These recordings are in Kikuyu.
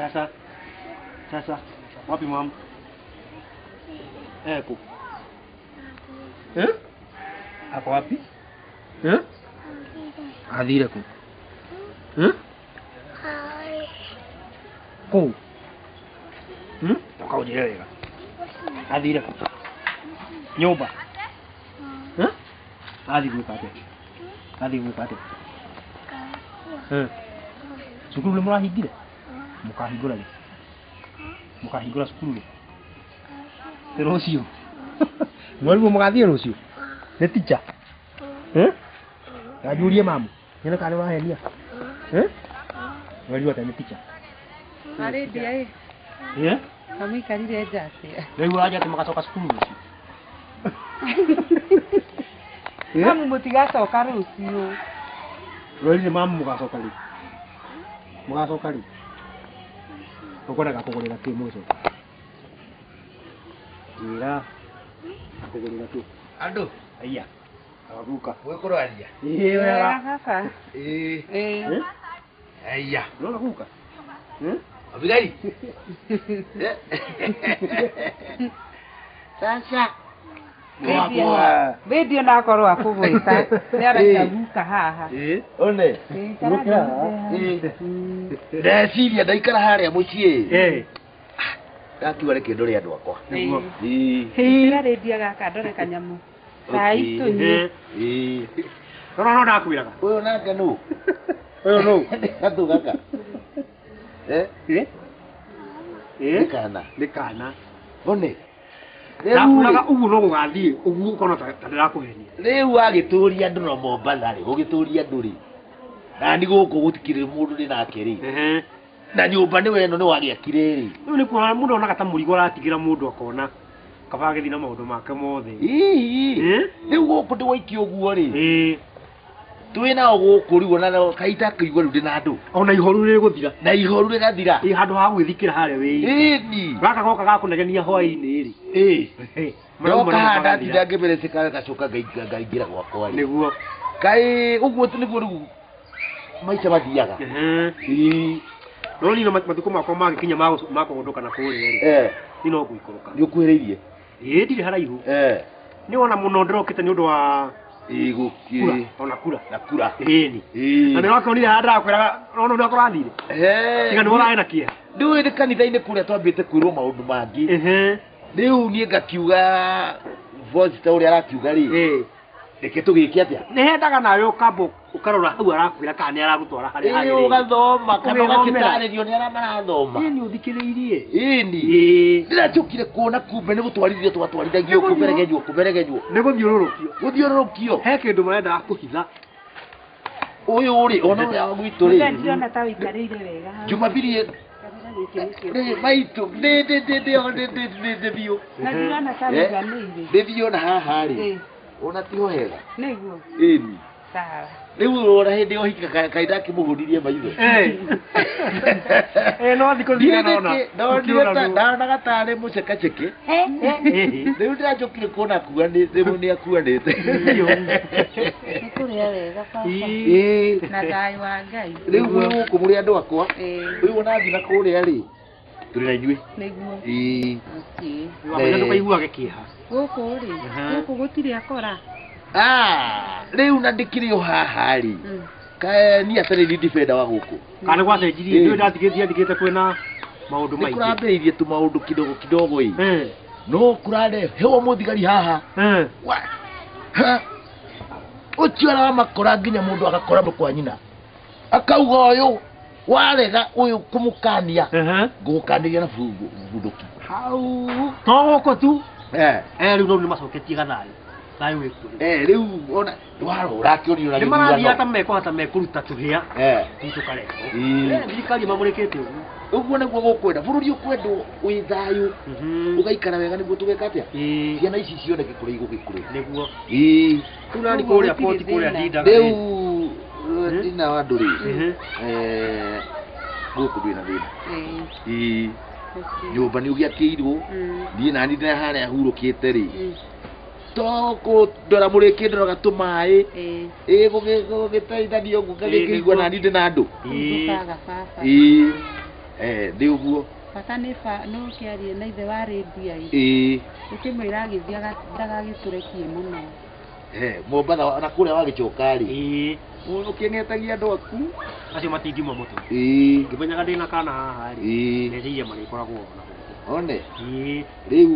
Sasa sasa wapi mama? Eko. Eh? Ako wapi? Eh? Athire ku? Eh? Kuu? Hmm? Toka unjire wega. Athire ku? Nyumba. Eh? Athi gwĩka atĩa? Athi gwĩka atĩa? Eh. Cukuru nĩ mũrahingire? Mũkahingũra rĩ? Mũkahingũra cukuru rĩ? Nĩ rũciũ. Mwarimũ mũgathiĩ rũciũ? Nĩ teacher? Eh? Kanjũrie mamu. Nyone kana nĩ ũrahenia. Eh? Werirwo atĩa nĩ teacher? Arĩ ndia ĩ. Eh? Kamũikarire nja atĩa? Rĩu ũranja atĩ mũgacoka cukuru rũciũ? Eh? Mamu mũtigacoka rũciũ. Rwerire mamu mũgacoka rĩ? Mũgacoka rĩ? Ũkwendaga kũgũrĩra kĩ mũgĩcoka? Njĩra. Kũgũrĩra kĩ? Andũ Aiya. Aguka. gwĩkũraria Ĩĩ wega. Baba. ĩĩ Ĩĩ. Eh? aya Ũrona guka? Eh? Abigaili sasa poa poa Bĩndio nakorwo akũgwĩta. Nĩ araita guka haha. Ĩĩ. one Ĩĩ, Ũrũkĩra haha. Ĩĩ. Ndeciria ndaikara harĩa mũciĩ Ĩĩ. ndakiuga reke ndore andũ akwa Nĩguo. ĩĩ Ĩĩ. Rĩndia gaka ndore kanyamũ. Cai tũnyue. Ĩĩ. ĩĩ Rora no ndakwĩraga. ũyũ nake nũ Ũyũ nũ? gatũ gaka Eh, Ĩĩ. nĩ Ĩĩ. kana Nĩ kana. one Ndakwĩraga ũguo no gũgathiĩ ũguo ũkona ta ndĩrakũhenia. rĩu agĩtũria andũ na Mombatha rĩ gũgĩtũria andũ rĩ nani gũkũ gũtikĩrĩ mũndũ ndĩ nake rĩ Ehe. na nyũmba nĩwe ĩno nĩ wagĩakire rĩ Rĩu nĩ kuona mũndũ onaga ta mũrigo aratigĩra mũndũ akona kaba agĩthiĩ na maũndũ make mothe. hihi Ĩĩ. rĩu gũkũ ndĩ waikio ũguo rĩ Ĩĩ. twĩ nao gũkũ rĩu ona kaita kĩigua rĩu ndĩ na andũ Ona ihoru rĩgũthira. na ihoru rĩgathira Ĩĩ handũ ha gwĩthikĩra harĩa wĩ. ĩni Gaka goka gakũnegenia hwaĩ-inĩ rĩ. ĩĩ Ĩĩ. Marauma ndoka namo haha magathira. ndatinda ngĩbereceka gacoka ngaingĩra gwakwa rĩ Nĩguo. kaĩ ũguo tu nĩguo rĩu maica mathiaga Ehe. ĩĩ No niĩ matukũ makwa magĩkinya ma kũgũndũka na kũrĩa rĩ. eh Niĩ no ngũikũrũka. nĩ ũkuhĩrĩirie Ĩĩ ndirĩ haraihu. eh Nĩ wona mũno ndĩrokĩte nĩ ũndũ wa ĩĩ kura gũkĩ ona kura. na kura Ĩĩ ni. ĩĩ Na nĩ wakĩonire harĩa ndĩrakwĩraga no nĩ kũrathire. Eh, Tiga nĩ ũrarĩ na kĩeha. ndũĩ nĩ kanitha-inĩ kũrĩa twambĩte kwĩrwo maũndũ mangĩ Ehe. rĩu niĩ ngakiuga voice ta ũrĩa arakiuga rĩ Ĩĩ. reke tũgĩke atĩa Nĩ hendaga nawe ũkamba ũkarora hau arakwĩra kana nĩ aragũtwara harĩa ĩĩ hagĩrĩire. ũgathoma kana Ũgethomera. ũgakĩtarĩrio nĩ arĩa marathoma Ĩĩ nĩ ũthikĩrĩirie. ĩni Ĩĩ. ndĩracokire kuona kumbe nĩ gũtwarithio twatwarithagio kũberegenywo kũberegenywo Nĩ gũthiũrũrũkio. gũthiũrũrũkio He kĩndũ marendaga kũhitha. ũyũ rĩ ona ũrĩa wa gwitũ rĩ Mũthee ndĩrona ta ũikarĩire wega haha. jumabiri Kabira gĩkĩ nĩkĩo. nĩ maitũ nĩ nĩ nĩ nĩ nĩ nĩ nĩ nĩ biũ Na ndĩrona ta Eh? ũiganĩire. nĩ biũ na haha rĩ Ĩĩ. ona tiho hega Nĩguo. ĩni Sawa. rĩu ona hĩndĩ ĩyo hika kaĩ ndakĩmũhũririe maitho Ĩĩ. Ĩĩ no thikũ cigana ũna. ndonire ndaonaga tarĩ mũcekaceke Ĩĩ. rĩu ndĩracokire kuona akuanĩte rĩu nĩ akuanĩte Nĩ kũrĩa wega baba. Ĩĩ. Ĩĩ. Na thayũ wa Ngai. rĩu mwĩ gũkũ mũrĩ andũ akwa Ĩĩ. rĩu ona thiĩ na kũrĩa rĩ tũrĩ na inyuĩ Nĩguo. Ĩĩ. Okay. Wamenya ndũkaiguage kĩeha. Gũkũ rĩ, Aha. gũkũ gũtirĩ akora. Ah, rĩu na ndĩkĩrĩ o haha rĩ Mm. kae niĩ atarĩ ni defender wa gũkũ Kana gwacenjirie Ĩĩ. ndũĩ ndatigĩtie ndigĩte kwĩna maũndũ nĩ maingĩ. kũrambĩrĩirie tũmaũndũ kidogo kidogo ĩ Ĩĩ. no kũrarehewo mũthigari haha Ĩĩ. Wa- ha? ũcio aramakora nginya mũndũ agakora kwa nyina akauga ũyũ warega ũyũ kũmũkania Ehe. ngũgũkanĩria na bunduki Hau. To gũkũ tu. eh Eh rĩu no nĩ macoketie gathayũ. Thayũ wĩ kuo. eh rĩu ona warora ũrakĩonio na Nĩ marathiaga ta gĩthurano mekũhota mekũruta tũhĩa. eh Kũu tũkarehwo. Ĩĩ. Eh, Thirikari ĩmamũrĩkĩte ũguo. ũguo nĩguo gũkwenda bũrũri ũkwendwo wĩ thayũ Mhm. ũgaikara wega nĩguo tũgeka atĩa Ĩĩ. ciana ici cioneke kũrĩa igũgĩkũrĩra Nĩguo. ĩĩ Rĩu nani Ũguo kũrĩa gũtirĩ poti kũrĩa thĩna. ndindaga. rĩ. rĩu thĩna wa andũ rĩ Mhm. eh, gũkũ ndwĩ na thĩna Ĩĩ. ĩĩ Okay. nyũmba nĩ ũgĩakĩirwo Mm. niĩ nani ndĩ harĩa hurũkĩte rĩ Mm. to kũndora mũrĩkĩndoraga tũmaĩ Ĩĩ. ĩĩ gũgĩteithania ũguo ngagĩkĩigua nĩguo. nani ndĩ na andũ Ĩĩ. Ndũkaga baba. ĩĩ Nĩ ũguo. Bata nĩ no kĩarie na ithe wa rĩndia ĩ. Ĩĩ. Ũkĩmwĩra agĩthiĩ ndagagĩtũrekie mũno. Mombatha na kũrĩa wagĩcoka rĩ. Ĩĩ. Ũkĩng'etagia andũ aku. Acio matingiuma mũtwe. Ĩĩ. Ngĩmenyaga ndĩna kana haha rĩ. Ĩĩ. Meciria marĩkoragwo na gũkũ. One. Ĩĩ. Rĩu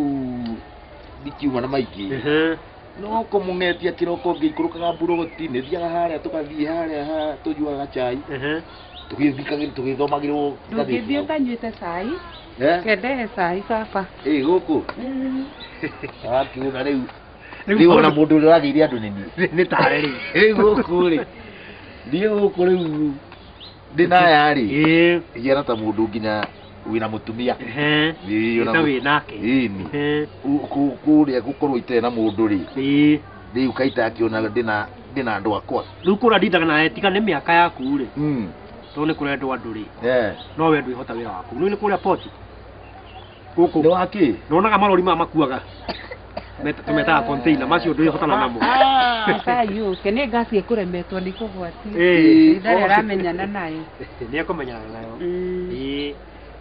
ndikiuma na maingĩ. Ehe. No kũmũng'etia kĩroko ngĩikũrũkaga mburoti nĩ thiaga harĩa tũgathiĩ harĩa tũnyuaga chai. Ehe. Tũgĩthikagĩrwo tũgĩthomagĩrwo Ndũngĩthiĩ ũtanyuĩte cai. Kendehe cai baba. Ĩĩ gũkũ. Akiuga rĩu. Rĩu ona mũndũ ũrĩa ũragĩire andũ nĩ niĩ. Nĩ tawe rĩu. Rĩu gũkũ rĩ. Niĩ gũkũ rĩu ndĩna aya rĩ. Ĩĩ. Hiana ta mũndũ nginya wĩna mũtumia. Ehe. Ĩĩ ona Ta wĩ nake. Ĩĩ. Ehe. Kũrĩa gũkorwo itarĩ na mũndũ rĩ. Ĩĩ. Rĩu kaita akĩona ndĩna andũ akwa. Rĩu kũrĩa ndindaga nawe tiga nĩ mĩaka yaku rĩ. Tondũ nĩ kũrendwo andũ rĩ. No we ndwĩhota wĩra waku. Rĩu nĩ kũrĩa poti. Gũkũ. Nĩ wakĩ? Ndonaga marori maya makuaga. Tũmetaga container macio ndwĩhotana namo. Cai ũke nĩ ngasi ĩkũremetwo nĩ kũgwati. Ĩĩ. Ndarĩ aramenyana nayo. Nĩ ekũmenyana nayo. Ĩĩ.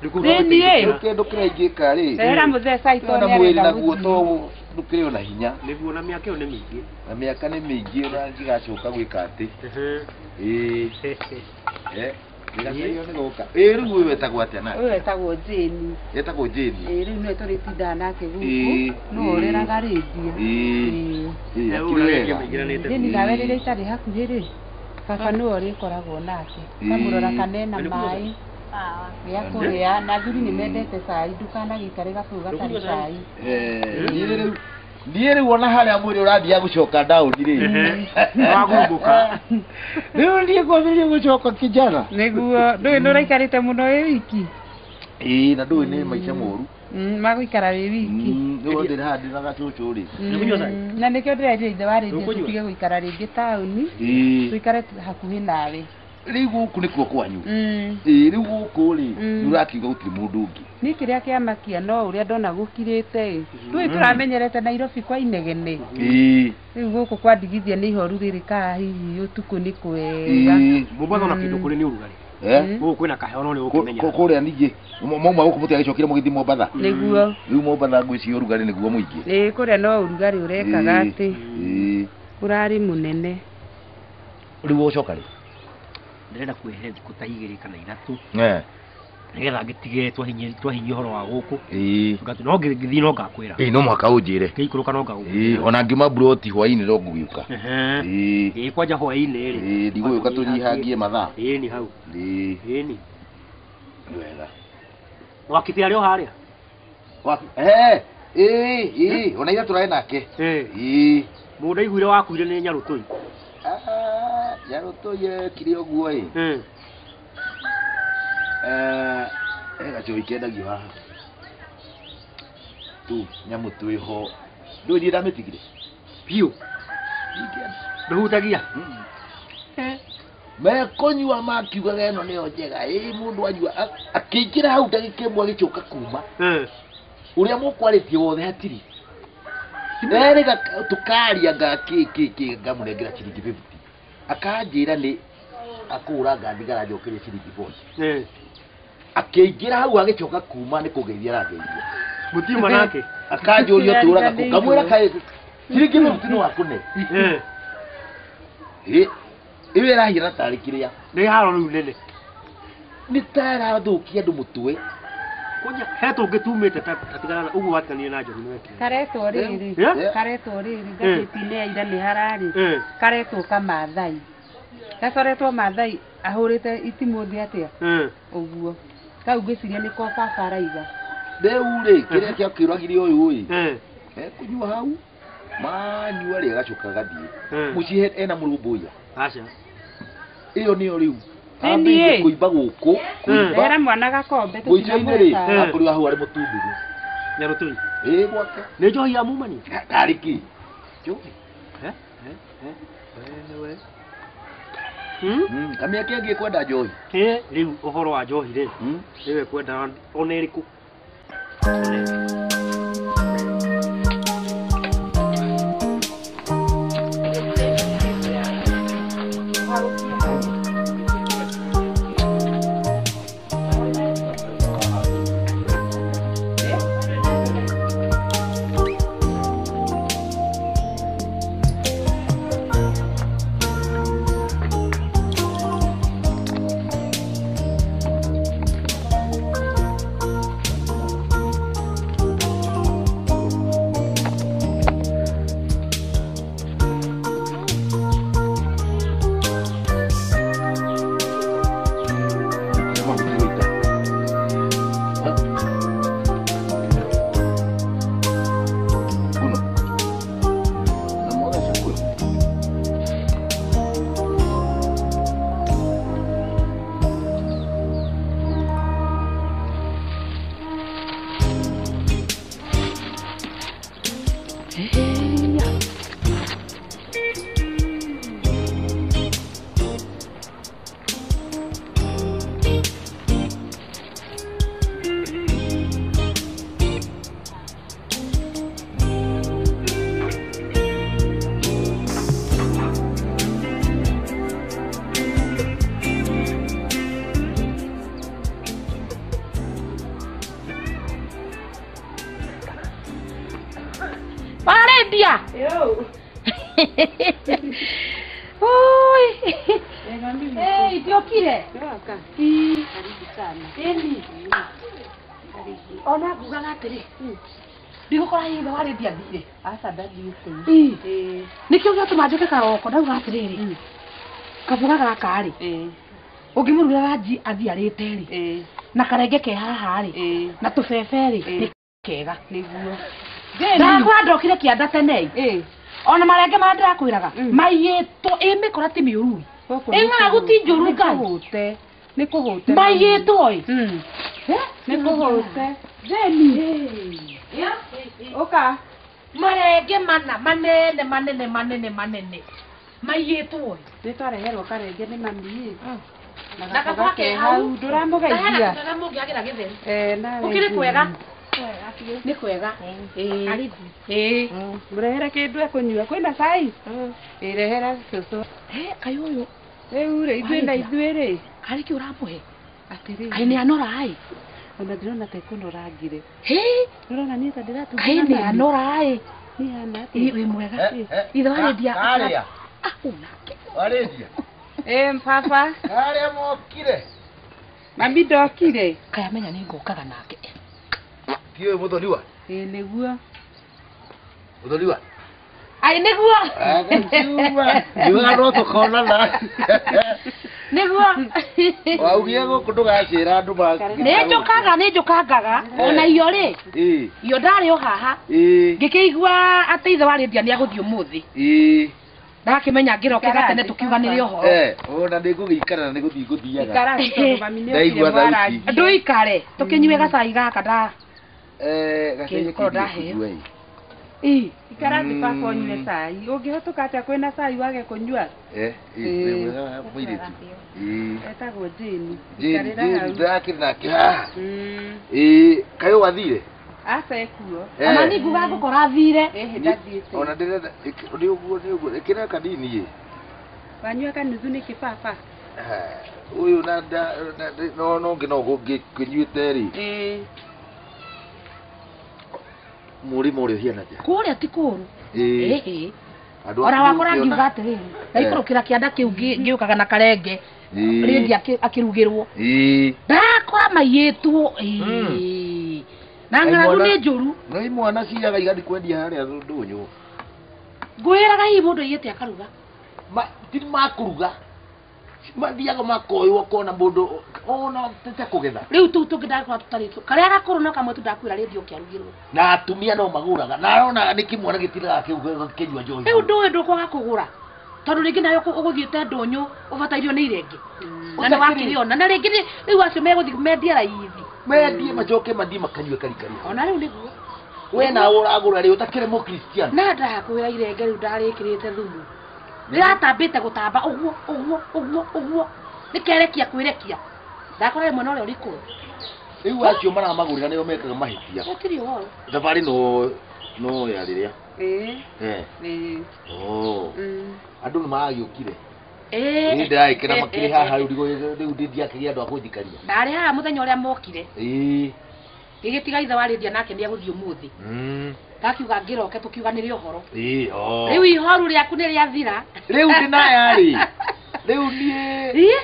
Thĩiniĩ. Kĩndũ kĩrĩa ingĩka rĩ. Rehera mũthee cai tondũ na nĩ mwĩrĩ arenda naguo gũthiĩ. to ndũkĩrĩ ona hinya. Nĩguo na mĩaka ĩyo nĩ mĩingĩ. Na mĩaka nĩ mĩingĩ na ngigacoka gwĩka atĩ. Ĩĩ. Ĩĩ nĩ gũka. Ĩĩ rĩu ũyũ wetagwo atĩa nake? Ũyũ wetagwo Jane. Etagwo Jane. Ĩĩ rĩu nĩwe tũrĩtindaga nake gũkũ. Ĩĩ. Nĩwe ũreraga rĩndiũ. Ĩĩ. Ĩĩ. Ĩĩ akĩrĩ wega. Jane nawe rĩrĩa itarĩ hakuhĩ rĩ, baba nĩwe ũrĩkoragwo nake. Kamũrora kana ena maĩ gĩa kũrĩa na athuri nĩ mendete cai ndũkanagĩikare gabũyũ gatarĩ cai. Niĩ rĩu ona harĩa mwĩrĩ ũrathiaga gũcoka ndaũni rĩ. Wagũmbũka. Rĩu niĩ kwambĩrĩria gũcoka kijana. Nĩguo ndũĩ nĩ ũraikarĩte mũno wĩ wiki. Ĩĩ na ndũĩ nĩ maica moru. Magũikara wĩ wiki. Nĩguo ndĩrĩ haha ndĩna gacũcũ rĩ. Na nĩkĩo ndĩrerire ithe wa rĩndiũ tũtige gũikara rĩngĩ taũni. Tũikare hakuhĩ nawe. Rĩu gũkũ nĩkuo kwanyu. Ĩĩ rĩu gũkũ rĩ nĩ ũrakiuga gũtirĩ mũndũ ũngĩ. Niĩ kĩrĩa kĩamakia no ũrĩa ndona gũkirĩte ĩ. Tũĩ tũramenyerete Nairobi kwa inegene. Ĩĩ. Rĩu gũkũ kwandigithia nĩ ihoru rĩrĩ kaa hihi ũtukũ nĩ kwega. Mombatha ona kĩndũ kũrĩ nĩ ũrugarĩ. Gũkũ kwĩna kaheo no nĩ ũkũmenya. Kũrĩa ningĩ mauma gũkũ mũtiagĩcokire mũgĩthiĩ Mombatha. Nĩguo. Rĩu Mombatha ngwĩciria ũrugarĩ nĩguo mũingĩ. Ĩĩ kũrĩa no ũrugarĩ ũrekaga atĩ. Ĩĩ. Ũrarĩ mũnene. Rĩu ũgũcoka rĩ? Ndĩrenda kwĩhe thikũ ta igĩrĩ kana ithatũ. Nĩgetha ngĩtige twahinyia ũhoro wa gũkũ. Ĩĩ. No ngĩthiĩ no ngakwĩra. Ĩĩ no mũhaka ũnjĩre. Ngĩikũrũka no ngagũkwĩra. Ĩĩ ona ngiuma mburoti hwaĩ-inĩ no ngũgĩũka. Ĩĩ. Ĩĩ kwanja hwaĩ-inĩ rĩ. Ĩĩ ndigũgĩũka tũnyihangie mathaa. Ĩĩ ni hau. Ĩĩ. Ĩĩ ni. Nĩ wega. Wakiti arĩ o harĩa? Ĩĩ ĩĩ ona ira tũrarĩ nake. Ĩĩ. Ĩĩ. Mũndũ aiguire wakuire nĩ Nyarũtũi. Nyarũtũi ekire ũguo ĩ. He gacohi kendagio haha. Tu nyamũ twĩho. Ndũĩ niĩ ndamĩtigire? Biũ. Ndũhutagia? Mekũnyua makiugaga ĩno nĩyo njega. Ĩ mũndũ anyua akĩingĩra hau ndagĩka ĩmwe agĩcoka kuma. Ũrĩa mũkwarĩtie wothe hatirĩ. Erĩga tũkaria ngakĩ kĩ kĩ ngamũnengera ciringi 50. Akanjĩra nĩ akũgũra ngathigara njokerie ciringi 40. Akĩingĩra hau agĩcoka kuma nĩ kũngeithia arangeithia. Mũtiuma nake? Akanjũria ũtũraga kũ. Ngamwĩra kaĩ ciringi 50 nĩ wakũne. Ĩĩ. Ĩyo ĩrahiana tarĩ kĩrĩa. Nĩ haro rĩu nene. Nĩ ta ĩrathũkia andũ mũtwe. Kwanja he tũngĩ tumĩte tatigana ũguo watiganire na njohi nĩwekire. Karetwo rĩrĩ. Karetwo rĩrĩ ngathĩti-inĩ ya ira nĩ hararĩ. Karetwo Kamathai. Gacoretwo Mathai ahũrĩte itimũ thĩ atĩa? Ũguo. Kau ngwĩciria nĩko baba araiga. Rĩu rĩ kĩrĩa kĩakĩũragire ũyũ ĩ. Ekũnyua hau manyua rĩ agacoka agathiĩ. Mũciĩ ena mũrũmbũiya. Aca. Ĩyo nĩyo rĩu. Ambĩrĩirie kũimba gũkũ. Rehera mwana gakombe Mũico-inĩ rĩ akorirwo hau arĩ mũtunduru. Nyarũtũi. Ĩĩ gwake. Nĩ njohi ya mumania? Tarĩ kĩ? Njohi. We. Kamĩaka ĩngĩ ĩkwenda njohi. Rĩu ũhoro wa njohi rĩ. Rĩu ĩkwenda ona ĩrĩkũ? Yo. Oi. Hey, ndiokire. Ndoka. Karibu sana. Eni. Ona ngugaga atĩrĩ. Ndigũkora hitho warĩndia thirĩ. Aca ndathiĩte. Ĩĩ. Nĩkĩo gĩatũma njũke karoko ndauga atĩrĩrĩ. Kaboga gaka rĩ. Ũngĩmũrugĩra ranji athiĩ arĩte rĩ. Na karenge ke haha rĩ. Na tũbebe rĩ. Nĩ kega. Nĩguo. Ndakora ndokire kĩanda tene. Ona marenge marĩa ndĩrakwĩraga maiyĩtwo ĩ mĩkora ti mĩũru. Ĩ ng'aragu ti njũru Ngai. Nĩ kũhũte. Maiyĩtwo ĩ. Nĩ kũhũte. Jeni. Ũka. Marenge mana manene manene manene manene. Maiyĩtwo ĩ. Nĩ twareherwo karenge nĩ mami. Na kaboga ke hau ndũramũgeithia. Na mũngĩagĩra gĩtheri. Nawe. Gũkĩrĩ kwega. Nĩ kwega. Karibu. Mũrehere kĩndũ ekũnyua. Kwĩna cai? Rehera cũcũ. Kaĩ ũyũ. Rĩu rĩ ithuĩ na ithuĩ rĩ. Karĩ kĩ ũramũhe? Atĩrĩrĩ. Kaĩ nĩ anora ĩ? Ona ndĩrona ta ĩkũnora ngire. Hĩ? Ndĩrona niĩ ta ndĩratungana. Kaĩ nĩ anora ĩ? Nĩ hana atĩa? Wĩ mwega. Ithe warĩndia. Karĩa. Ah, ũnake. Warĩndia. Baba. Karĩa mokire. Mami ndokire. Kaĩ amenya nĩ ngũkaga nake. Ti ũyũ mũthoniwa? Ĩĩ nĩguo. Mũthoniwa? Ai nĩguo. Njuga no tũkonana. Nĩguo. Waugire gũkũ ndũgacĩra andũ ma. Nĩ njũkaga nĩ njũkangaga. Ona iyo rĩ. Iyo ndarĩ o haha. Ngĩkĩigua atĩ ithe warĩndia nĩ agũthiĩ ũmũthĩ. Ndakĩmenya ngĩroke gatene tũkiuganĩre ũhoro. Ona nĩ ngũgĩikara na nĩ gũthiĩ ngũthiaga. Ikara tondũ mami nĩ okire mwarangie. Ndũikare tũkĩnyue gacai gaka nda. Gacai kĩndũ. Ikara thĩ baba ũnyue cai. Ũngĩhĩtũka atĩa kwĩna cai wage kũnyua? Wĩ mwega mũirĩtu. Etagwo Jane. Jane ndĩrakĩrĩ nake haha. Kaĩ wathire? Aca ekuo. Ona niĩ nguga ngũkora athire. Ĩhĩ ndathiĩte. Ona ndĩrenda nĩ ũguo nĩ ũguo ĩkĩra kanini ĩ. Wanyua kanuthu nĩkĩ baba? Ũyũ na no no ngĩ no ngĩnyuĩte rĩ. Mũrĩmo ũrĩa ũhiana atĩa? Kũrĩa ti kũũru. Ona wakora ngiuga atĩrĩrĩ, ndaikũrũkĩra kĩanda kĩu ngĩũkaga na karenge rĩngĩ akĩrugĩrwo. Ndakora maiyĩtwo. Na ng'aragu nĩ njũru. No imwana ciaga igathiĩ kwendia harĩa ndũnyũ. Ngwĩraga hihi mũndũ aiyĩte akaruga? Ti makũruga. Mathiaga makoywo kona mũndũ ona tete kũgetha. Rĩu tũu tũngĩ ndakora tũtarĩ karĩa gakũrũ no kamwe tu ndakwĩra rĩngĩ ũkĩarugĩrwo. Na atumia no magũraga. Na arona nĩ kĩmwana gĩtiraga kĩu kĩnyua njohi. Rĩu ndũĩ ndũkwaga kũgũra. Tondũ rĩngĩ nayo ũgũthiĩte ndũnyũ ũbatairio nĩ irenge. Na nĩ wakĩrĩona. Na rĩngĩ rĩu acio megũthiĩ mendie raithi. Mendie macoke mathiĩ makanyue karikari. Ona rĩu nĩguo. We nawe ũragũra rĩ ũtakĩrĩ mũkristiano. Na ndakwĩra irenge rĩu ndarĩkĩrĩte thumu. Ndĩratambĩte gũtamba ũguo ũguo ũguo ũguo. Nĩkerekia kwĩrekia. Ndakora rĩmwe no rĩo rĩkũrũ. Rĩu acio maramagũrĩra nĩo mekaga mahĩtia. Gũtirĩ ũhoro. Thabarĩ no ya rĩrĩa. Andũ nĩ maragĩũkire. Niĩ ndĩragĩkena makĩrĩ haha rĩu rĩu ndiakĩgĩa andũ a kũnjikaria. Ndarĩ haha mũthenya ũrĩa mokire. Ngĩgĩtiga ithe warĩndia nake nĩ agũthiĩ ũmũthĩ. Ndakiuga ngĩroke tũkiuganĩre ũhoro. Rĩu ihoru rĩaku nĩ rĩathira. Rĩu ndĩnaya rĩ. Rĩu niĩ.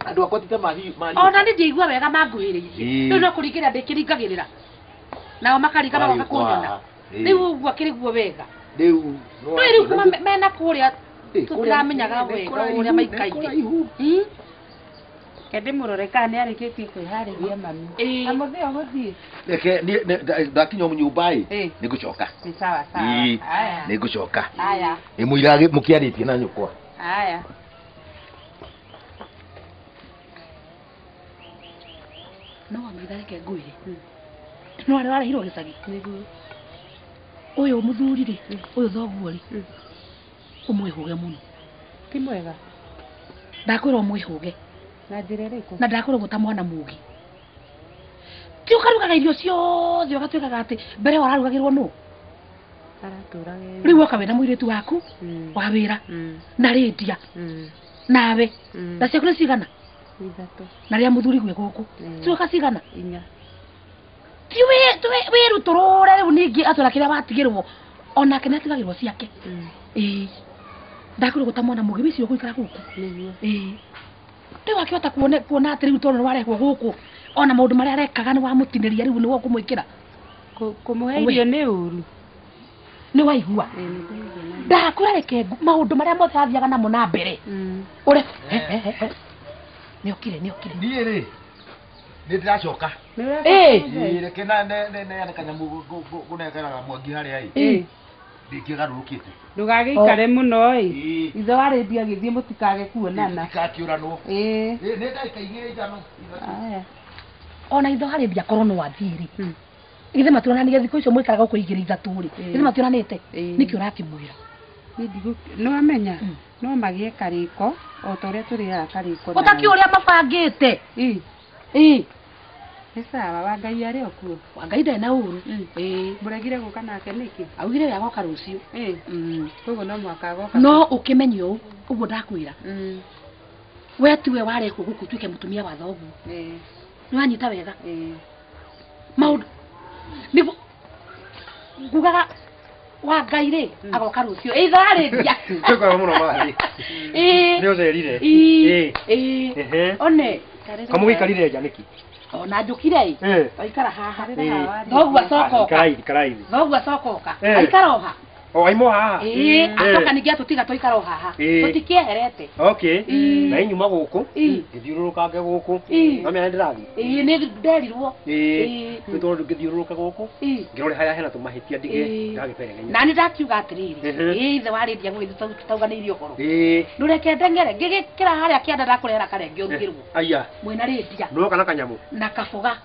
Andũ akwa ti ta mathiĩ. Ona nĩ ndiaigua wega manguhĩrĩirie. Rĩu no kũringĩrĩra ndĩkĩringagĩrĩra. Nao makaringa magoka kũnyona. Rĩu ũguo akĩrĩ guo wega. Rĩu rĩu kuma mena kũrĩa tũtiramenyaga wega ũrĩa maikaire. Kende mũrore kana nĩ arĩkĩtie kwĩharĩria mami. Na mũthĩ ũgũthiĩ? Reke ndakinya nyũmba ĩ nĩ ngũcoka. Nĩ sawa sawa. Nĩ ngũcoka. Haya. Ĩ mũira mũkĩarĩtie na nyũkwa. Haya. No wamwitha reke ngwĩre. No arĩa warehirwo gĩcagi. Nĩguo. Ũyũ mũthuri rĩ, ũyũ thoguo rĩ. Ũmwĩhũge mũno. Ti mwega. Ndakwĩra ũmwĩhũge. Na njĩra ĩrĩkũ? Na ndakwĩra ũguo ta mwana mũũgĩ. Ti ũkarugaga irio ciothe ũgatuĩkaga atĩ mbere wararugagĩrwo nũ? Aratũraga. Rĩu woka wĩna mũirĩtu waku wa wĩra na rĩndia nawe na ciaku nĩ cigana? Ithatũ. Na rĩa mũthuri gwe gũkũ. Cioka cigana? Inya. Ti wĩrutũrũre rĩu ningĩ atwĩra kĩrĩa watigĩrwo onake nĩ atigagĩrwo ciake. Ĩĩ. Ndakwĩra ũguo ta mwana mũũgĩ wĩcirie ũgũikara gũkũ. Nĩguo. Ĩĩ. Rĩu akĩhota kuona atĩ rĩu tondũ nĩ warehwo gũkũ ona maũndũ marĩa arekaga nĩ wamũtinĩria rĩu nĩwe ũkũmwĩkĩra. Kũmũhe irio nĩ ũru. Nĩ waigua. Ndakwĩra reke maũndũ marĩa mothe athiaga namo na mbere. Ũre nĩokire nĩokire. Niĩ rĩ nĩ ndĩracoka. Ĩĩ. Reke na neane kanyamũ ngũnengeraga mwangi harĩa ĩ. Ndingĩgarũrũkĩte. Ndũgagĩikare mũno ĩ. Ithe wa rĩndia agĩthiĩ mũtikage kuonana. Mũtikakĩũranwo. Ĩĩ. Nĩ ndagĩka igĩrĩ ithano. Aya. Ona ithe wa rĩndia akorwo no athiĩ rĩ. Githĩ matuonanire thikũ icio mũikaraga gũkũ igĩrĩ ithatũ rĩ. Githĩ mationanĩte? Nĩkĩ ũrakĩmwĩra? Nĩ wamenya no magĩe karĩko o ta ũrĩa tũrĩaga karĩko. Ũtakĩũĩ ũrĩa mabangĩte. Ĩĩ. Nĩ sawa wa Ngai arĩ o kuo. Wa Ngai ndarĩ na ũru. Ĩĩ. Mũregire gũka nake nĩkĩ? Augire we agoka rũciũ. Ĩĩ. Koguo no mũhaka agoka. No ũkĩmenye ũũ ũguo ndakwĩra. We tiwe warehwo gũkũ ũtuĩke mũtumia wa thoguo. Ĩĩ. Nĩ wanyita wega? Ĩĩ. Maũndũ nĩguo ngugaga wa Ngai rĩ agoka rũciũ. Ĩ ithaa rĩndia. Twĩkaga mũno mathi. Ĩĩ. Nĩ ũcerire. Ĩĩ. Ĩĩ. One. Kamũgĩikarire nja nĩkĩ? Ona njũkire ĩ. Twaikara haha. Thoguo acoka oka. Ikarai thĩ. Thoguo acoka oka. Aikara o ha. O aimwo haha. Ĩĩ. Acoka ningĩ atũtiga twaikara o haha. Tũtikĩeherete. Okay. Na inyuma gũkũ. Ngĩthiũrũrũkange gũkũ. No menya nĩndĩrathiĩ. Ĩĩ nĩ nderirwo. Ĩĩ. Nĩ tondũ ngĩthiũrũrũka gũkũ. Ngĩrore harĩa hena tũmahĩtia ndige ndagĩberegenya. Na nĩ ndakiuga atĩrĩrĩ. Ĩĩ ithe wa rĩndia gũgĩthiĩ tũtauganĩirie ũhoro. Ĩĩ. Ndũreke ndeng'ere ngĩgĩkĩra harĩa kĩanda ndakũrehera karenge ũrugĩrwo. Aya. Mwĩna rĩndia. Nĩwoka na kanyamũ. Na kaboga.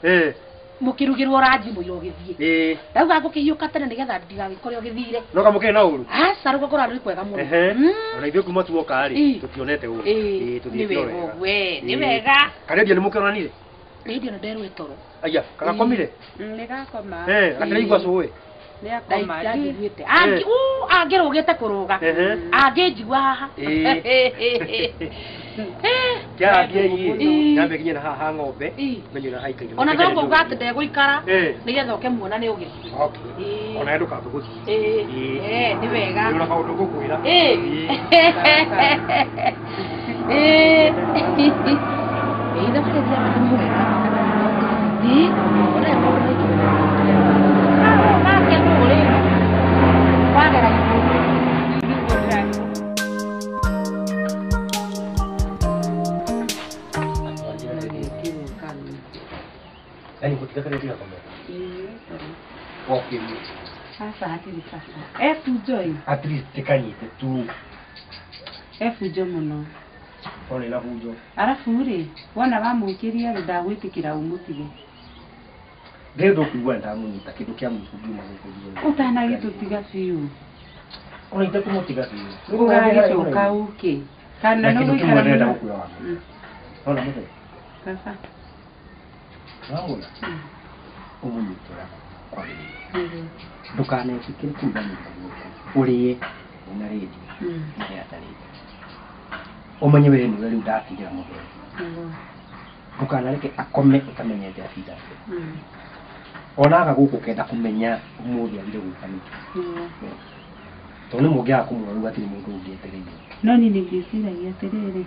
Mũkĩrugĩrwo ranji mũira ũgĩthiĩ. Ĩĩ. Ndauga ngũkĩhiũka tene nĩgetha ndigagĩkore ũgĩthire. No kamũkĩrĩ na ũru? Aca rũgongo rwarĩ kwega mũno. Ona ithuĩ kuma tuoka rĩ tũtionete ũru. Ĩĩ tũthiĩte o wega. Nĩ wega. Karendio nĩ mũkĩonanire? Rĩndio nĩ nderwo ĩtoro. Aya, kagakomire? Nĩ gakoma. Gatiraigua cũĩ. Nĩ akoma. Ndaiguĩte. Angĩrũgĩte kũrũga. Angĩnjigua haha. Kĩarambie ĩ. Nyambe nginya na haha ng'ombe. Menye na haikaire. Ona thoguo uga atĩ ndegũikara nĩgetha ũke muona nĩ ũgĩthiĩ. Okay. Ona ndũkambe gũthiĩ. Ĩĩ. Nĩ wega. Nĩ ũra kaũndũ ngũkwĩra. Ĩĩ. Ĩĩ. Ithe warĩria nĩ mwega. Ĩĩ. Ona maũndũ maingĩ. Gake nũ rĩ? Wagera igũrũ. Yaani gũtiga karĩa ndigakome. Okay. Aca hatirĩ bata. Efunjo ĩ. At least kanyite tu. Efunjo mũno. One na bunjo. Arabu rĩ, wona wamwĩkĩria rĩ ndagwĩtĩkĩra ũmũtige. Ndĩrĩ ndũkũigua ndamũnyita kĩndũ kĩa mũico ngiuma gũkũ nginya. Ũtanagĩtũtiga biũ. Ona itekũmũtiga biũ. Ũgagĩcoka ũke. Kana no no kĩndũ kĩmwe gũikara ndĩrenda mũno. gũkwĩra wa mbere. Ona mũthee. Baba. Wamũra. Ũmũnyite ũrĩa kwagĩrĩire. Ndũkanetĩkĩre kuuga nyũmba gũkũ. Ũrĩe na rĩndio. Mũthee atarĩte. Ũmenye we nĩwe rĩu ndatigĩra mũthee. Ndũkanareke akome ũtamenyete atinda atĩa. Ona aga gũkũ kenda kũmenya ũmũthĩ athire gũka nĩkĩ. Tondũ nĩ mũngĩaga kũmũrora rĩu hatirĩ mũndũ ũngĩ etereire. No niĩ nĩ ngwĩciragia atĩrĩrĩ,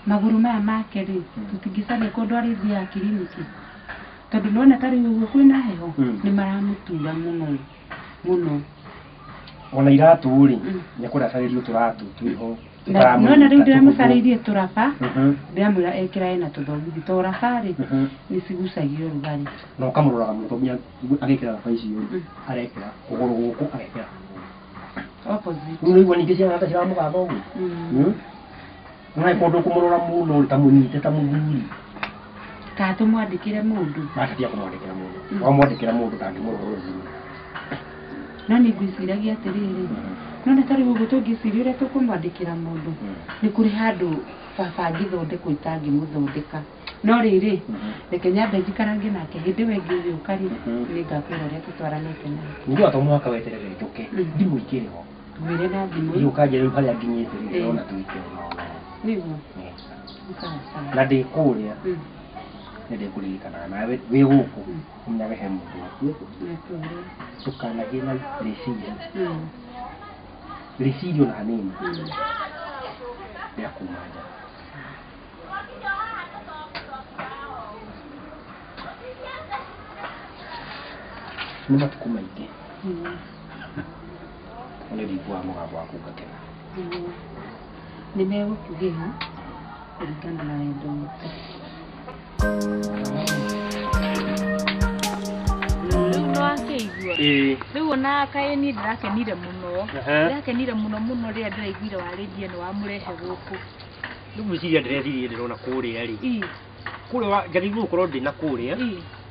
magũrũ maya make rĩ, tũtingĩcaria kũndũ arĩthiaga kiriniki. Tondũ nĩwona ta rĩu ũguo kwĩna heho, nĩ maramũtura mũno mũno. Ona iratũ rĩ, nĩakwenda acarĩrio tũratũ twĩho. Nĩwona rĩu ndĩramũcarĩirie tũraba, ndĩramwĩra ekĩra ena tũthogithi, to raba rĩ, nĩ cigucagia ũrugarĩ. Na ũkamũroraga mũno tondũ nginya agĩkĩra raba icio rĩ, arekĩra kũgũrũ gũkũ agekĩra opposite. Rĩu nĩũraigua ningĩ ciana ta ciramũgatha ũguo. Nĩ kũndũ kũmũrora mũno ta mũnyite ta mũthuri. Kana tũmwandĩkĩre mũndũ. Aca tiga kũmwandĩkĩra mũndũ. Wamwandĩkĩra mũndũ ndangĩmũrora ũguo. No nĩ ngwĩciragia atĩrĩrĩ, no nĩ tarĩ ũguo tũngĩciria ũrĩa tũkũmwandĩkĩra mũndũ, nĩ kũrĩ handũ baba angĩthondekwo itangĩmũthondeka. No rĩrĩ, reke nyambe njikarange nake hĩndĩ ĩyo ĩngĩ ũgĩũka rĩ, nĩngakwĩra ũrĩa tũtwaranĩte nake. Ningĩ to mũhaka weterere njũke, thimũ ikĩrĩ ho. Ngwĩre na thimũ. Ũkanjĩra rĩu harĩa nginyĩte rĩ, ndĩrona twĩke ũũ na ũũ. Nĩguo. Na ndĩ kũrĩa, nĩ ndĩkũririkanaga nawe wĩ gũkũ, ũmenyage he mũndũ waku. Ndũkanagĩe na rĩciria. Rĩciria ona hanini rĩa kuma nja. Nĩ matukũ maingĩ. Nĩ ndiguaga mũgambo waku ngakena. Nĩ megũkĩgĩa kũringana na wendo witũ. Rĩu no akĩigua. Rĩu ona kaĩ niĩ ndĩrakenire mũno. Ndĩrakenire mũno mũno rĩrĩa ndĩraiguire warĩndia nĩ wamũrehe gũkũ. Rĩu ngwĩciria ndĩrethirie ndĩrona kũrĩa rĩ. Kũrĩa njagĩrĩirwo gũkorwo ndĩ na kũrĩa.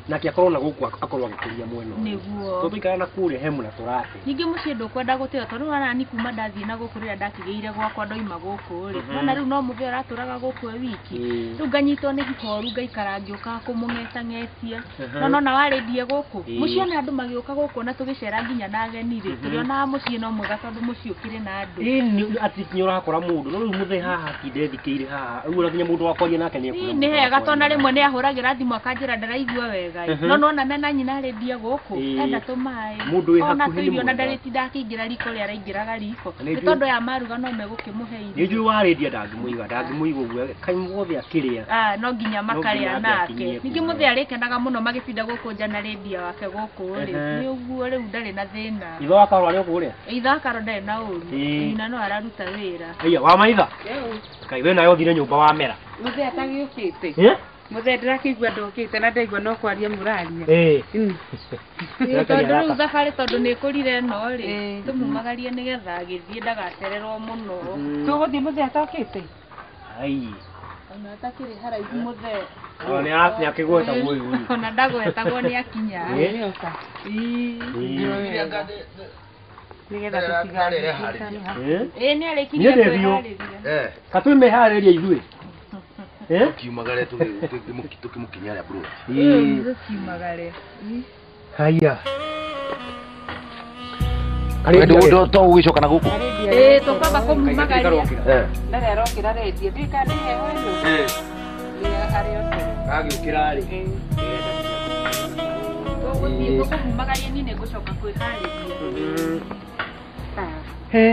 Nake akorwo na gũkũ akorwo agĩkũria mwena ũyũ. Nĩguo. Tondũ twaikara na kũrĩa he mũna tũrate. Ningĩ mũciĩ ndũkwenda gũteo tondũ ona niĩ kuma ndathiĩ na gũkũ rĩrĩa ndakĩgĩire gwakwa ndoima gũkũ rĩ. Nona rĩu no mũthee ũratũraga gũkũ e wiki. Rĩu nganyitwo nĩ ihoru ngaikara ngĩũkaga kũmũng'etang'etia. No nona warĩndie gũkũ. Mũciĩ ona andũ magĩũka gũkũ na tũgĩcera nginya na ageni rĩ. Tũrĩonaga mũciĩ no mwega tondũ mũciĩ ũkĩrĩ na andũ. Ĩĩ atĩ nĩ ũrakora mũndũ. No rĩu mũthee haha atinde thikĩire haha. Rĩu ona nginya mũndũ wa kwaria nake nĩ ekuona. Nĩ hega tondũ na rĩmwe nĩ ahũragĩra thimũ akanjĩra ndaraigua wega. No nona mena nyina arĩndie gũkũ enda tũmaĩ ona tũirio na ndarĩtinda akĩingĩra riko rĩa araingĩraga riko nĩ tondũ ya maruga no megũkĩmũhe irio. Nĩ njũĩ warĩndia ndangĩmũiga ũguo kaĩ mũothe akĩrĩa. No nginya makarĩa nake. Ningĩ mũthee arĩkenaga mũno magĩtinda gũkũ nja na rĩndia wake gũkũ rĩ. Nĩ ũguo rĩu ndarĩ na thĩna. Ithe wa Karo arĩ o kũrĩa? Ithe wa Karo ndarĩ na ũru. Nyina no araruta wĩra. Ĩya wa maitha? Kaĩ we nawe ũthire nyũmba wamera. Mũthee atagĩũkĩte. Mũthee ndĩrakĩigua ndũkĩte na ndaigua no kwaria mũraria. Tondũ rĩu thabarĩ tondũ nĩ ĩkũrire ĩno rĩ, tũmumagarie nĩgetha agĩthiĩ ndagacererwo mũno. Tũgũthiĩ mũthee atokĩte? Ai. Ona atakĩrĩ haraihu mũthee. Ona nĩ akĩgwetagwo ũyũ. Ona ndagwetagwo nĩ akinya. Nĩgetha tũtigathiĩ. Ĩĩ nĩ arĩkirie kwĩharĩria. Katwĩmeharĩria ithuĩ. Kiumagare tukimukinya ya bro. Kiumagare. Haya. Ndu to ugicoka na guku. Tũkwamba kũmumagaria. Ndarĩ arokĩra rĩndiũ. Ndiũĩ kana nĩ heho ĩno. Nĩ arĩ o tene. Agĩũkĩra rĩ. Tũgũthiĩ tũkũmumagaria niĩ nĩngũcoka kwĩharĩria. He.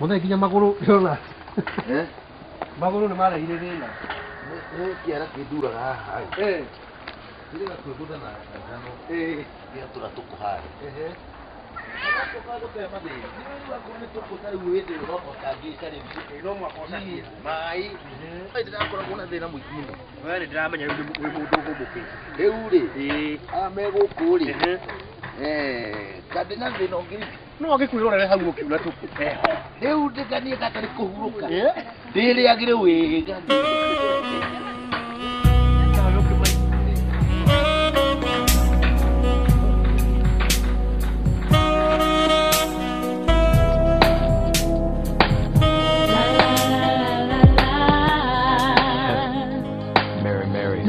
Mũthee nginya magũrũ ndĩrona. Magũrũ nĩ marehire thĩna. Nĩ kĩara kĩnduraga haha. Kĩrĩa kwĩgũtha na ngano. Gĩatũra tũkũ harĩa. Maĩ ndĩrakoragwo na thĩna mũingĩ mũno. We nĩ ndĩramenya rĩu wĩ mũndũ ũhũmũkĩte. Rĩu rĩ, aya me gũkũ rĩ, kandĩ na thĩna ũngĩ No agĩkwĩrorere hau ũkiuna tũkũ. Rĩu ndĩkanie gatarĩ kũhurũka. Ndĩrĩagĩre wega. Mary, Mary.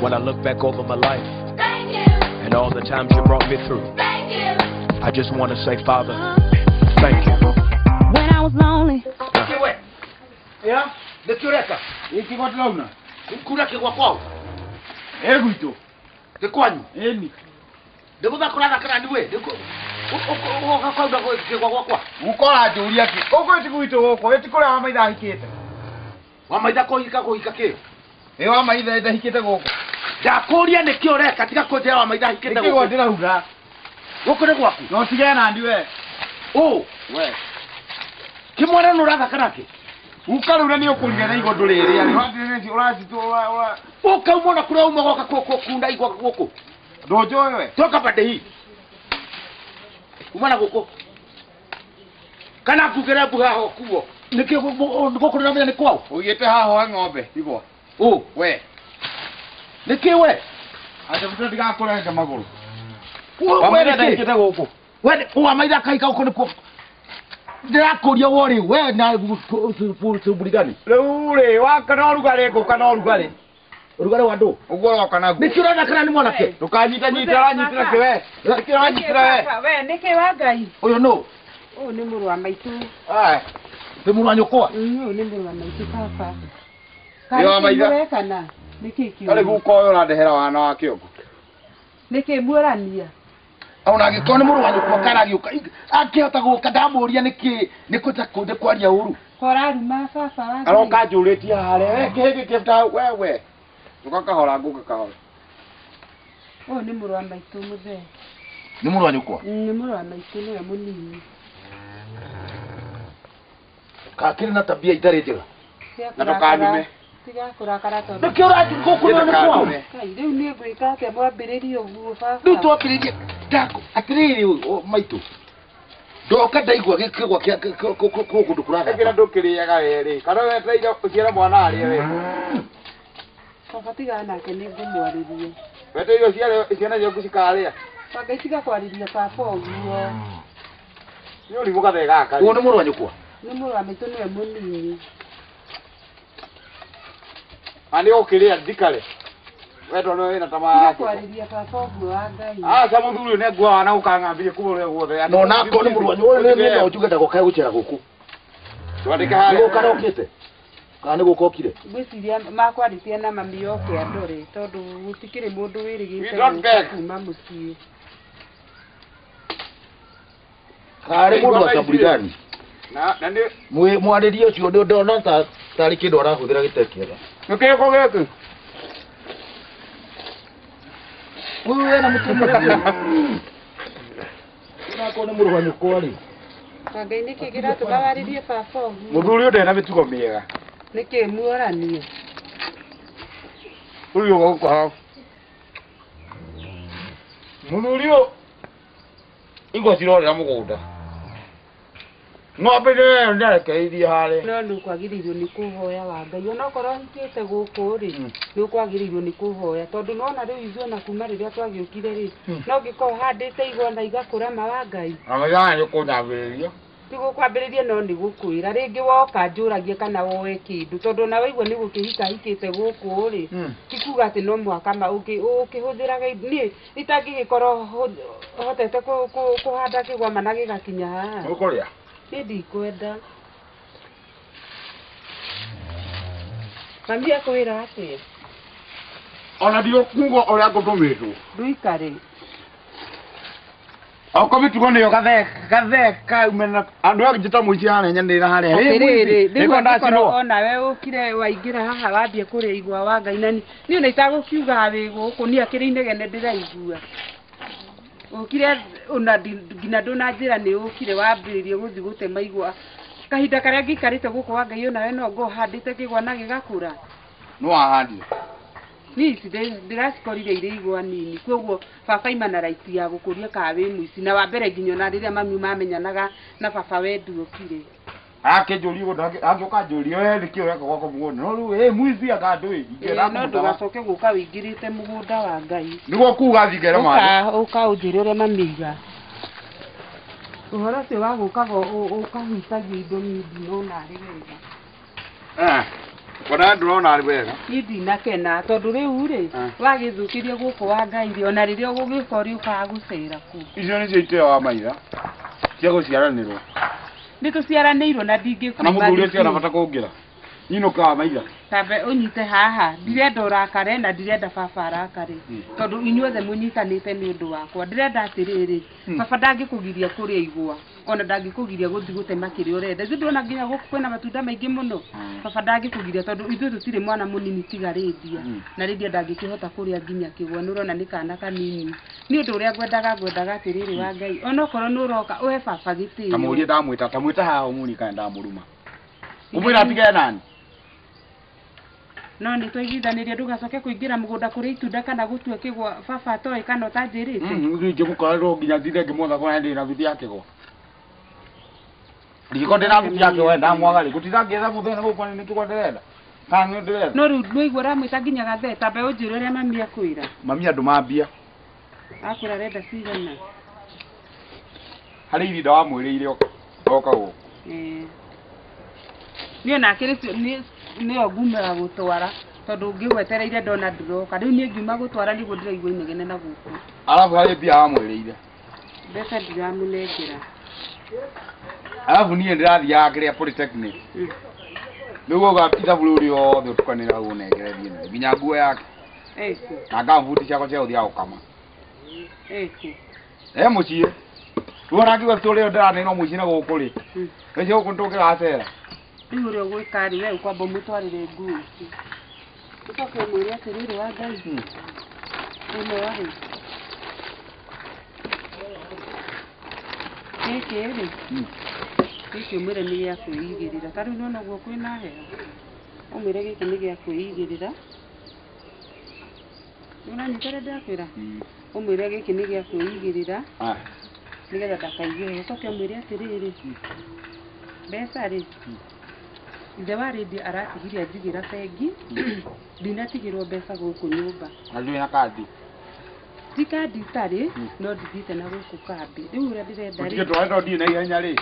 When I look back over my life and all the times you brought me through, I just want to say, Father, thank you. When I was lonely. Yeah? Nĩkĩũreka? Gĩkĩ ndĩrauna. Kura kĩgwa kwao? Ĩ gwitũ. Nĩ kwanyu? Ĩni. Ndĩgũthaka ũrathaka nani we? Ũgoka kwauna kĩgwa gwakwa? Guka ũranjũria kĩ? Gũkũ ti gwitũ gũkũ, ĩ ti kũrĩa wa maitha ahikĩte. Wa maitha kũhika kũhika kĩ? Ĩ wa maitha ndahikĩte gũkũ. Ndakũria nĩkĩ ũreka tiga kũnjĩra wa maitha ahikĩte gũkũ. Nĩkĩgwa ndĩrauna. Gũkũ nĩ gwaku? No tigane nani we. Ũ? We. Kĩmwana nĩ ũrathaka nake? Guka rĩu nĩ ũkũrire na igwa ndũrĩrĩa. Ũkauma ona kũrĩa uma goka kunda igwa gũkũ. Ndũnjũĩ we. Toka pande hii. Uma na gũkũ. Kana ngugĩre mbu haha ũkuo. Nĩkĩ gũkũ ndĩramenya nĩ kwao? Ũigĩte haha wa ng'ombe igwa. Ũ? We. Nĩkĩ we? Acha mtu ndigakũrenge magũrũ. Wewe ndaikĩte gũkũ. We wa maitha kaika uko nĩ ndĩrakũria wori we na burigani. Rĩu rĩ waka no rugarĩ ngũka no rugarĩ. Rugarĩ wa ndũ? Ũguo ũroka naguo. Nĩkĩ ũrona kana nĩ mwanake? Ndũkanyita nyita ũranyitĩra kĩ we? Nĩkĩ ũranyitĩra we? We nĩkĩ wa Ngai? Ũyũ nũ? Ũyũ nĩ mũrũ wa maitũ. Ai. Nĩ mũrũ wa nyũkwa? Ũyũ nĩ mũrũ wa maitũ baba. Nĩ wa maitha. Kana nĩkĩ kĩu? Tarĩ guka ũyũ ũrandehera wana wa kĩongo. Nĩkĩ muorania? Ona angĩkorwo nĩ mũrũ wa nyũkwa karagĩũka akĩhota gũka ndamũria nĩkĩ nĩ kwaria ũru. Koraruma baba wa Ngai. Aroka njũrĩtie harĩa we kĩhĩngĩ kĩbuta wewe. Ũka kahora ngũka kahora. Ũyũ nĩ mũrũ wa maitũ mũthee. Nĩ mũrũ wa nyũkwa? Nĩ mũrũ wa maitũ nĩwe mũnini. Kakĩrĩ na tabia itarĩ njega. Na ndũkanume. Tiga kũrakara tondũ. Nĩkĩ ũrathiĩ gũkũ nĩ kwao? Kai rĩu niĩ ngwĩka atĩa mwambĩrĩrie ũguo baba? Rĩu twambĩrĩrie ndako atĩrĩrĩ maitũ. Ndoka ndaigua gĩkĩgwa kĩa kũndũ kũrathaka. Kĩrĩa ndũkĩrĩaga we rĩ. Kana wetereire ũciare mwana arĩe we. Baba tiga nake nĩ ngũmwarĩria. Wetereire ũciare ciana ciaku cikarĩa. Baba tiga kwarĩria baba ũguo. Nĩ ũrimũ gathee gaka. Ũyũ nĩ mũrũ wa nyũkwa? Nĩ mũrũ wa maitũ nĩwe mũnini. Ani ũkĩrĩa ndikare. We tondũ wĩna tamaa. Tiga kwarĩria baba ũguo wa Ngai. Aca mũthuri ũyũ nĩnguoa wana ũkang'ambirie kuma ũrĩa guothe. No nako nĩ mũrũ wa nyũkwa nĩ no njuge ndagoka gũcera gũkũ. Twandĩke harĩa. Nĩ gũka rokĩte? Kana nĩ gũka okire? Ngwĩciria makwarĩtie na mami oke andore tondũ gũtikĩrĩ mũndũ wĩrĩgĩte kuma mũciĩ. Karĩ mũndũ wa Kaburigani. Na nĩ mwarĩrie ũcio nĩ ndona tarĩ kĩndũ arahũthĩra gĩtarĩ kĩega. Nĩ kĩrĩkũ gĩkĩ? Ũyũ wĩna mũtwe mũraihu. Nako nĩ mũrũ wa nyũkwa rĩ. Ngai nĩkĩ kĩratũma warĩrie baba ũguo? Mũthuri ũyũ ndarĩ na mĩtugo mĩega. Nĩkĩ muorania? Ũyũ gũkũ hau. Mũthuri ũyũ igwa cirorĩra mũgũnda. Ng'ombe nĩyo ndarekereirie harĩa. No nĩ ũkwagĩrĩirwo nĩ kũhoya wa Ngai ona okorwo hikĩte gũkũ rĩ nĩ ũkwagĩrĩirwo nĩ kũhoya tondũ nĩwona rĩu ithuĩ ona kuma rĩrĩa twagĩũkire rĩ no ũngĩkorwo ũhandĩte igwa na igakũra ma wa Ngai. Na maitha nĩ ũkũnyambĩrĩria. Ti gũkwambĩrĩria no nĩ gũkwĩra rĩngĩ woka njũragie kana woe kĩndũ tondũ ona waigua nĩ gũkĩhika hikĩte gũkũ rĩ ti kuga atĩ no mũhaka ma ũkĩhũthĩraga niĩ itangĩgĩkorwo hotete kũhanda kĩgwa ma na gĩgakinya haha. Ũkũrĩa? Niĩ ndikwenda. Mami akwĩra atĩa? Ona ndiũkuga ũrĩa ngũtũmĩtwo. Ndũikare. Okorwo mĩtugo nĩyo gathee kaumena andũ anjĩta mũici harĩa nyanĩrĩra harĩa. Atĩrĩrĩ, rĩu angĩkorwo onawe ũkire waingĩra haha wambie kũrĩa igwa wa Ngai na niĩ ona itagũkiuga wĩ gũkũ niĩ akĩrĩ inegene ndĩraigua. Ũkire ona nginya ndũnanjĩra nĩ ũkire wambĩrĩrie gũthiĩ gũtema igwa. Kahinda karĩa ngĩikarĩte gũkũ wa Ngai onawe no ngorwo handĩte kĩgwa na gĩgakũra. Nĩ wahandire? Niĩ ici ndĩracikorire irĩ igwa nini koguo baba ima na right ya gũkũria kana wĩ mũici na wa mbere nginya ona rĩrĩa mami mamenyanaga na baba we nduokire. Akĩnjũria ũguo agĩũka anjũrie we nĩkĩ ũreka gwakwa mũgũnda no rĩu ĩ mũici anga ndũĩ ingĩenda No ndũgacoke gũka wĩingĩrĩte mũgũnda wa Ngai. Nĩguo kuga thiĩ ngere maĩ. Ũka ũnjĩre ũrĩa mami aiga. Ũhoro ũcio wa gũkaga ũkahutagia indo niĩ ndinona arĩ wega. Ona ndũrona arĩ wega. Niĩ ndinakena tondũ rĩu rĩ wagĩthũkĩrie gũkũ wa Ngai rĩ ona rĩrĩa ũgũgĩũka ũrĩũkaga gũcera kũ. Icio nĩcio iteo wa maitha cia gũciaranĩrwo. Nĩ tũciaranĩirwo na ndingĩkuma. Kana mũthuri ũcio ena bata kũngĩra. Nyinũka wa maitha. Tambe ũnyite haha ndirenda ũrakare na ndirenda baba arakare tondũ inyuothe mũnyitanĩte nĩ ũndũ wakwa. Ndĩrenda atĩrĩrĩ baba ndangĩkũgiria kũrĩa igwa ona ndangĩkũgiria gũthiĩ gũtema kĩrĩa ũrenda. Ithuĩ ndĩrona nginya gũkũ kwĩna matunda maingĩ mũno. Baba ndangĩkũgiria tondũ ithuĩ tũtirĩ mwana mũnini tiga Rĩndia na Rĩndia ndangĩkĩhota kũrĩa nginya kĩgwa nĩ ũrona nĩ kana kanini. Nĩ ũndũ ũrĩa ngwendaga atĩrĩrĩ wa Ngai onokorwo nĩ ũroka ũhe baba gĩtĩo. Kamũrie ndamwĩta tamwĩta haha ũmũni kana ndamũruma. Ũmwĩra atigane nani? No nĩ twaiguithanĩria ndũgacoke kũingĩra mũgũnda kũrĩa itunda kana gũtua kĩgwa baba atoĩ kana ũtanjĩrĩte. Ingĩmũkora no nginya ndinde ngĩmwetha kũrĩa ndĩ na thuti ya kĩgwa. Ndingĩkorwo ndĩ na thuti ya kĩgwa ndamwaga rĩ gũtinda ngĩetha mũthenya gũkũ nĩ kĩgwa ndĩrenda. Kana ndĩretha. No rĩu nĩwaigua ũramwĩta nginya gathe ta mbeũ njĩre ũrĩa mami akwĩra. Mami andũ mambia. Akwĩra arenda cigana. Harĩ irinda wamwĩrĩire oka gũkũ. Niĩ onake nĩyo ngumaga gũtwara tondũ ngĩgwetereire ndona ndũroka. Rĩu niĩ ngiuma gũtwara nĩguo ndĩraigua inegene na gũkũ. Arabu harĩ mbia wamwĩrĩire. Mbeca ndiramũnengera. Arabu niĩ ndĩrathiaga kĩrĩa polytechnic. Rĩu auga ithabu rĩu rĩothe ũtukanĩra ũnengere thiĩ narĩo nginya nguo yake. Na ngambuti ciakwa cia gũthiaga gũkama. E mũciĩ. Rĩu ona ngiuga tũrĩa ndĩranenwo mũciĩ na gũkũ rĩ. Mbeca gũkũ nĩtũngĩgacera. Rĩu ũrĩa ũgwĩka rĩ we ũkwamba ũmũtwarĩre nguo ici. Ũcoke ũmwĩre atĩrĩrĩ wa Ngai. Ĩno rĩ. Gĩkĩ rĩ. Gĩkĩ ũmwĩre nĩ gĩa kwĩigĩrĩra. Ta rĩu nĩwona ũguo kwĩna heho. Ũmwĩre gĩkĩ nĩ gĩa kwĩigĩrĩra. Nĩũranyita ũrĩa ndĩrakwĩra? Ũmwĩre gĩkĩ nĩ gĩa kwĩigĩrĩra. Nĩgetha ndakaigue heho. Ũcoke ũmwĩre atĩrĩrĩ. Mbeca rĩ. Ithe wa rĩndiũ aratigire anjigĩra bengi. Ndinatigĩrwo mbeca gũkũ nyũmba. Na ndũrĩ na kandi? Ti kandi itarĩ, no ndithiĩte na gũkũ kambĩ. Rĩu ũrĩa ndĩrenda rĩ. Ũtige tũrenda ndiĩ na ihenya rĩ.